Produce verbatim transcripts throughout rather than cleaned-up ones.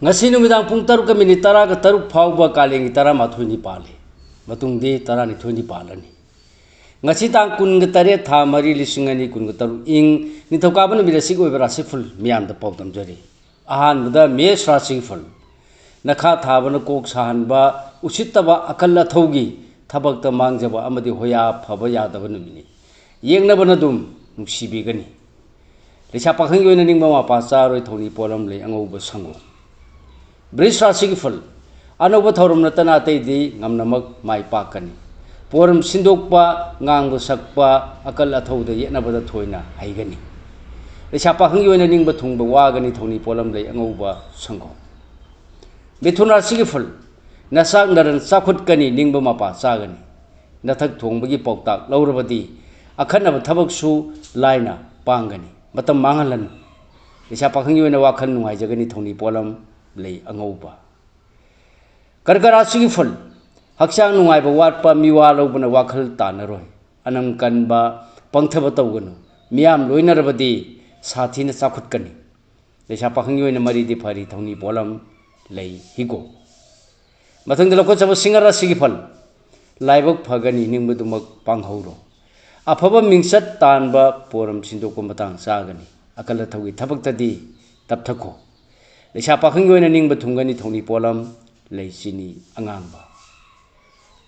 ꯉꯁꯤ ꯅꯨꯃꯤꯗꯥꯡ ꯄꯨꯡ ꯇꯔꯨꯛꯀ ꯃꯤꯅꯤꯠ ꯇꯔꯥꯒ ꯇꯔꯨꯛ ꯐꯥꯎꯕ ꯀꯥꯂꯦꯟꯒꯤ ꯇꯔꯥꯃꯥꯊꯣꯏꯅꯤ ꯄꯥꯜꯂꯤ꯫ ꯃꯇꯨꯡꯗꯤ ꯇꯔꯥꯅꯤꯊꯣꯏꯅꯤ ꯄꯥꯜꯂꯅꯤ꯫ ꯉꯁꯤ ꯇꯥꯡ ꯀꯨꯟꯒ ꯇꯔꯦꯠ, ꯊꯥ ꯃꯔꯤ, ꯂꯤꯁꯤꯡ ꯑꯅꯤ ꯀꯨꯟꯒ ꯇꯔꯨꯛ, ꯏꯪ ꯅꯤꯡꯊꯧꯀꯥꯕ ꯅꯨꯃꯤꯠ ꯑꯁꯤꯒꯤ ꯑꯣꯏꯕ ꯔꯥꯁꯤꯐꯜ ꯃꯤꯌꯥꯝꯗ ꯄꯥꯎꯗꯝꯖꯔꯤ꯫ ꯑꯍꯥꯟꯕꯗ ꯃꯦꯁ ꯔꯥꯁꯤꯒꯤ ꯐꯜ꯫ ꯅꯈꯥ ꯊꯥꯕꯅ ꯀꯣꯛ ꯁꯥꯍꯟꯕ, ꯎꯁꯤꯠꯇꯕ, ꯑꯀꯜ ꯑꯊꯧꯒꯤ ꯊꯕꯛꯇ ꯃꯥꯡꯖꯕ ꯑꯃꯗꯤ ꯍꯣꯌꯥ ꯐꯕ ꯌꯥꯗꯕ ꯅꯨꯃꯤꯠꯅꯤ꯫ ꯌꯦꯛꯅꯕꯅ ꯑꯗꯨꯝ ꯅꯨꯡꯁꯤꯕꯤꯒꯅꯤ꯫ ꯂꯩꯁꯥ ꯄꯥꯈꯪꯒꯤ ꯑꯣꯏꯅ ꯅꯤꯡꯕ ꯃꯄꯥ ꯆꯥꯔꯣꯏ, ꯊꯧꯅꯤ ꯄꯣꯠꯂꯝ ꯂꯩ ꯑꯉꯧꯕ ꯁꯪꯒꯣꯝ꯫ ꯕ꯭ꯔꯤꯖ ꯔꯥꯁꯤꯒꯤ ꯐꯜ꯫ ꯑꯅꯧꯕ ꯊꯧꯔꯝ ꯅꯠꯇꯅ ꯑꯇꯩꯗꯤ ꯉꯝꯅꯃꯛ ꯃꯥꯏ ꯄꯥꯛꯀꯅꯤ꯫ ꯄꯣꯔꯝ ꯁꯤꯟꯗꯣꯛꯄ, ꯉꯥꯡꯕ ꯁꯛꯄ, ꯑꯀꯜ ꯑꯊꯧꯗ ꯌꯦꯠꯅꯕꯗ ꯊꯣꯏꯅ ꯍꯩꯒꯅꯤ꯫ ꯂꯩꯁꯥ ꯄꯥꯈꯪꯒꯤ ꯑꯣꯏꯅ ꯅꯤꯡꯕ ꯊꯨꯡꯕ ꯋꯥꯒꯅꯤ, ꯊꯧꯅꯤ ꯄꯣꯠꯂꯝ ꯂꯩ ꯑꯉꯧꯕ ꯁꯪꯒꯣꯝ꯫ ꯃꯤꯊꯨꯟ ꯔꯥꯁꯤꯒꯤ ꯐꯜ꯫ ꯅꯆꯥꯛ ꯅꯔꯟ ꯆꯥꯎꯈꯠꯀꯅꯤ, ꯅꯤꯡꯕ ꯃꯄꯥ ꯆꯥꯒꯅꯤ꯫ ꯅꯊꯛ ꯊꯣꯡꯕꯒꯤ ꯄꯥꯎꯇꯥꯛ ꯂꯧꯔꯕꯗꯤ ꯑꯈꯟꯅꯕ ꯊꯕꯛꯁꯨ ꯂꯥꯏꯅ ꯄꯥꯡꯒꯅꯤ꯫ ꯃꯇꯝ ꯃꯥꯡꯍꯜꯂꯅꯨ꯫ ꯂꯩꯁꯥ ꯄꯥꯈꯪꯒꯤ ꯑꯣꯏꯅ ꯋꯥꯈꯜ ꯅꯨꯡꯉꯥꯏꯖꯒꯅꯤ, ꯊꯧꯅꯤ ꯄꯣꯠꯂꯝ ꯂꯩ ꯑꯉꯧꯕ꯫ ꯀꯔꯀ ꯔꯥꯁꯤꯒꯤ ꯐꯜ꯫ ꯍꯛꯆꯥꯡ ꯅꯨꯡꯉꯥꯏꯕ ꯋꯥꯠꯄ, ꯃꯤꯋꯥ ꯂꯧꯕꯅ ꯋꯥꯈꯜ ꯇꯥꯟꯅꯔꯣꯏ꯫ ꯑꯅꯝ ꯀꯟꯕ, ꯄꯪꯊꯕ ꯇꯧꯒꯅꯨ꯫ ꯃꯤꯌꯥꯝ ꯂꯣꯏꯅꯔꯕꯗꯤ ꯁꯥꯊꯤꯅ ꯆꯥꯎꯈꯠꯀꯅꯤ꯫ ꯂꯩꯁꯥ ꯄꯥꯈꯪꯒꯤ ꯑꯣꯏꯅ ꯃꯔꯤꯗꯤ ꯐꯔꯤ, ꯊꯧꯅꯤ ꯄꯣꯠꯂꯝ ꯂꯩ ꯍꯤꯒꯣꯛ꯫ ꯃꯊꯪꯗ ꯂꯧꯈꯠꯆꯕ ꯁꯤꯡꯍ ꯔꯥꯁꯤꯒꯤ ꯐꯜ꯫ ꯂꯥꯏꯕꯛ ꯐꯒꯅꯤ, ꯅꯤꯡꯕꯗꯨꯃꯛ ꯄꯥꯡꯍꯧꯔꯣ꯫ ꯑꯐꯕ ꯃꯤꯡꯆꯠ ꯇꯥꯟꯕ, ꯄꯣꯔꯝ ꯁꯤꯟꯗꯣꯛꯄ ꯃꯇꯥꯡ ꯆꯥꯒꯅꯤ꯫ ꯑꯀꯜ ꯑꯊꯧꯒꯤ ꯊꯕꯛꯇꯗꯤ ꯇꯞꯊꯈꯣ꯫ ꯂꯩꯁꯥ ꯄꯥꯈꯪꯒꯤ ꯑꯣꯏꯅ ꯅꯤꯡꯕ ꯊꯨꯡꯒꯅꯤ, ꯊꯧꯅꯤ ꯄꯣꯠꯂꯝ ꯂꯩ ꯆꯤꯅꯤ ꯑꯉꯥꯡꯕ꯫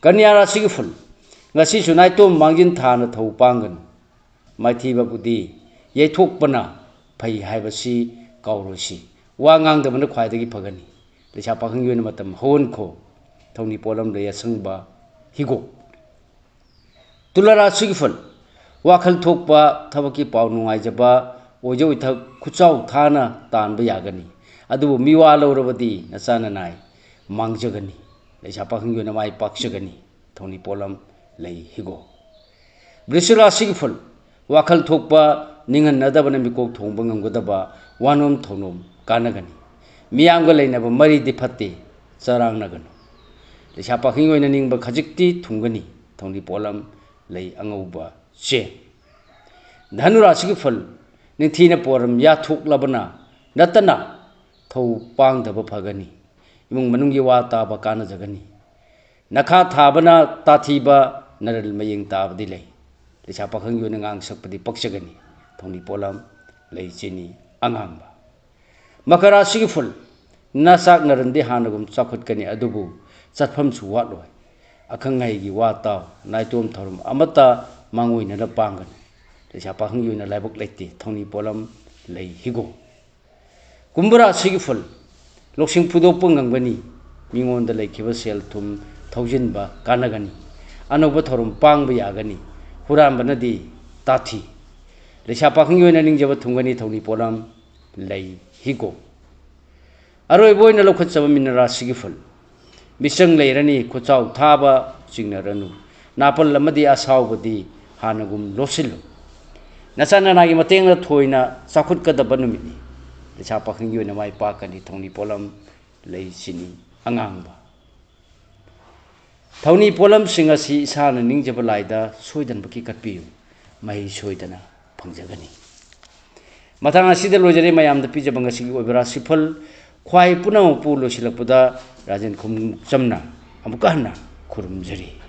ꯀꯟꯌꯥ ꯔꯥꯁꯤꯒꯤ ꯐꯜ꯫ ꯉꯁꯤꯁꯨ ꯅꯥꯏꯇꯣꯝ ꯃꯥꯡꯖꯤꯟ ꯊꯥꯅ ꯊꯧ ꯄꯥꯡꯒꯅꯨ꯫ ꯃꯥꯏꯊꯤꯕꯕꯨꯗꯤ ꯌꯩꯊꯣꯛꯄꯅ ꯐꯩ ꯍꯥꯏꯕꯁꯤ ꯀꯥꯎꯔꯣꯏꯁꯤ꯫ ꯋꯥ ꯉꯥꯡꯗꯕꯅ ꯈ꯭ꯋꯥꯏꯗꯒꯤ ꯐꯒꯅꯤ꯫ ꯂꯩꯁꯥ ꯄꯥꯈꯪꯒꯤ ꯑꯣꯏꯅ ꯃꯇꯝ ꯍꯧꯍꯟꯈꯣ꯫ ꯊꯧꯅꯤ ꯄꯣꯠꯂꯝ ꯂꯩ ꯑꯁꯪꯕ ꯍꯤꯒꯣꯛ꯫ ꯇꯨꯂꯥ ꯔꯥꯁꯤꯒꯤ ꯐꯜ꯫ ꯋꯥꯈꯜ ꯊꯣꯛꯄ, ꯊꯕꯛꯀꯤ ꯄꯥꯎ ꯅꯨꯡꯉꯥꯏꯖꯕ, ꯑꯣꯏꯖ ꯑꯣꯏꯊꯛ ꯈꯨꯠꯆꯥꯎ ꯊꯥꯅ ꯇꯥꯟꯕ ꯌꯥꯒꯅꯤ꯫ ꯑꯗꯨꯕꯨ ꯃꯤꯋꯥ ꯂꯧꯔꯕꯗꯤ ꯅꯆꯥ ꯅꯅꯥꯏ ꯃꯥꯡꯖꯒꯅꯤ꯫ ꯂꯩꯁꯥ ꯄꯥꯈꯪꯒꯤ ꯑꯣꯏꯅ ꯃꯥꯏ ꯄꯥꯛꯆꯒꯅꯤ꯫ ꯊꯧꯅꯤ ꯄꯣꯠꯂꯝ ꯂꯩ ꯍꯤꯒꯣꯛ꯫ ꯕ꯭ꯔꯤꯁꯤꯛ ꯔꯥꯁꯤꯒꯤ ꯐꯜ꯫ ꯋꯥꯈꯜ ꯊꯣꯛꯄ, ꯅꯤꯡꯍꯟꯅꯗꯕꯅ ꯃꯤꯀꯣꯛ ꯊꯣꯡꯕ ꯉꯝꯒꯗꯕ, ꯋꯥꯅꯣꯝ ꯊꯧꯅꯣꯝ ꯀꯥꯟꯅꯒꯅꯤ꯫ ꯃꯤꯌꯥꯝꯒ ꯂꯩꯅꯕ ꯃꯔꯤꯗꯤ ꯐꯠꯇꯦ, ꯆꯔꯥꯡꯅꯒꯅꯨ꯫ ꯂꯩꯁꯥ ꯄꯥꯈꯪꯒꯤ ꯑꯣꯏꯅ ꯅꯤꯡꯕ ꯈꯖꯤꯛꯇꯤ ꯊꯨꯡꯒꯅꯤ꯫ ꯊꯧꯅꯤ ꯄꯣꯠꯂꯝ ꯂꯩ ꯑꯉꯧꯕ ꯆꯦ꯫ ꯙꯅꯨ ꯔꯥꯁꯤꯒꯤ ꯐꯜ꯫ ꯅꯤꯡꯊꯤꯅ ꯄꯣꯔꯝ ꯌꯥꯊꯣꯛꯂꯕꯅ ꯅꯠꯇꯅ ꯊꯧ ꯄꯥꯡꯗꯕ ꯐꯒꯅꯤ꯫ ꯏꯃꯨꯡ ꯃꯅꯨꯡꯒꯤ ꯋꯥ ꯇꯥꯕ ꯀꯥꯟꯅꯖꯒꯅꯤ꯫ ꯅꯈꯥ ꯊꯥꯕꯅ ꯇꯥꯊꯤꯕ ꯅꯔꯜ ꯃꯌꯦꯡ ꯇꯥꯕꯗꯤ ꯂꯩ꯫ ꯂꯩꯁꯥ ꯄꯥꯈꯪꯒꯤ ꯑꯣꯏꯅ ꯉꯥꯡ ꯁꯛꯄꯗꯤ ꯄꯛꯆꯒꯅꯤ꯫ ꯊꯧꯅꯤ ꯄꯣꯠꯂꯝ ꯂꯩ ꯆꯤꯅꯤ ꯑꯉꯥꯡꯕ꯫ ꯃꯀꯔꯥ ꯔꯥꯁꯤꯒꯤ ꯐꯨꯜ, ꯅꯆꯥꯛ ꯅꯔꯟꯗꯤ ꯍꯥꯟꯅꯒꯨꯝ ꯆꯥꯎꯈꯠꯀꯅꯤ, ꯑꯗꯨꯕꯨ ꯆꯠꯐꯝꯁꯨ ꯋꯥꯠꯂꯣꯏ꯫ ꯑꯈꯪ ꯑꯍꯩꯒꯤ ꯋꯥ ꯇꯥꯎ, ꯅꯥꯏꯇꯣꯝ ꯊꯧꯔꯝ ꯑꯃꯠꯇ ꯃꯥꯡꯑꯣꯏꯅꯅ ꯄꯥꯡꯒꯅꯨ꯫ ꯂꯩꯁꯥ ꯄꯥꯈꯪꯒꯤ ꯑꯣꯏꯅ ꯂꯥꯏꯕꯛ ꯂꯩꯇꯦ꯫ ꯊꯧꯅꯤ ꯄꯣꯠꯂꯝ ꯂꯩ ꯍꯤꯒꯣꯛ꯫ ꯀꯨꯝꯚ ꯔꯥꯁꯤꯒꯤ ꯐꯨꯜ, ꯂꯧꯁꯤꯡ ꯐꯨꯗꯣꯛꯄ ꯉꯝꯒꯅꯤ꯫ ꯃꯤꯉꯣꯟꯗ ꯂꯩꯈꯤꯕ ꯁꯦꯜ ꯊꯨꯝ ꯊꯧꯖꯤꯟꯕ ꯀꯥꯟꯅꯒꯅꯤ꯫ ꯑꯅꯧꯕ ꯊꯧꯔꯝ ꯄꯥꯡꯕ ꯌꯥꯒꯅꯤ꯫ ꯍꯨꯔꯥꯟꯕꯅꯗꯤ ꯇꯥꯊꯤ꯫ ꯂꯩꯁꯥ ꯄꯥꯈꯪꯒꯤ ꯑꯣꯏꯅ ꯅꯤꯡꯖꯕ ꯊꯨꯡꯒꯅꯤ꯫ ꯊꯧꯅꯤ ꯄꯣꯠꯂꯝ ꯂꯩ ꯍꯤꯒꯣꯛ꯫ ꯑꯔꯣꯏꯕ ꯑꯣꯏꯅ ꯂꯧꯈꯠꯆꯕ ꯃꯤꯅ ꯔꯥꯁꯤꯒꯤ ꯐꯨꯜ, ꯃꯤꯆꯪ ꯂꯩꯔꯅꯤ꯫ ꯈꯨꯠꯆꯥꯎ ꯊꯥꯕ ꯆꯤꯡꯅꯔꯅꯨ꯫ ꯅꯥꯄꯜ ꯑꯃꯗꯤ ꯑꯁꯥꯎꯕꯗꯤ ꯍꯥꯟꯅꯒꯨꯝ ꯂꯣꯠꯁꯤꯜꯂꯨ꯫ ꯅꯆꯥ ꯅꯅꯥꯒꯤ ꯃꯇꯦꯡꯅ ꯊꯣꯏꯅ ꯆꯥꯎꯈꯠꯀꯗꯕ ꯅꯨꯃꯤꯠꯅꯤ꯫ ꯂꯩꯁꯥ ꯄꯥꯈꯪꯒꯤ ꯑꯣꯏꯅ ꯃꯥꯏ ꯄꯥꯛꯀꯅꯤ꯫ ꯊꯧꯅꯤ ꯄꯣꯠꯂꯝ ꯂꯩ ꯆꯤꯅꯤ ꯑꯉꯥꯡꯕ꯫ ꯊꯧꯅꯤ ꯄꯣꯠꯂꯝꯁꯤꯡ ꯑꯁꯤ ꯏꯁꯥꯅ ꯅꯤꯡꯖꯕ ꯂꯥꯏꯗ ꯁꯣꯏꯗꯅꯃꯛꯀꯤ ꯀꯠꯄꯤꯌꯨ꯫ ꯃꯍꯩ ꯁꯣꯏꯗꯅ ꯐꯪꯖꯒꯅꯤ꯫ ꯃꯇꯥꯡ ꯑꯁꯤꯗ ꯂꯣꯏꯖꯔꯦ ꯃꯌꯥꯝꯗ ꯄꯤꯖꯕ ꯉꯁꯤꯒꯤ ꯑꯣꯏꯕ ꯔꯥꯁꯤꯐꯜ꯫ ꯈ꯭ꯋꯥꯏ ꯄꯨꯝꯅꯃꯛꯄꯨ ꯂꯣꯏꯁꯤꯜꯂꯛꯄꯗ ꯔꯥꯖꯦꯟ ꯈꯣꯡꯎꯞꯆꯝꯅ ꯑꯃꯨꯛꯀ ꯍꯟꯅ ꯈꯨꯔꯨꯝꯖꯔꯤ꯫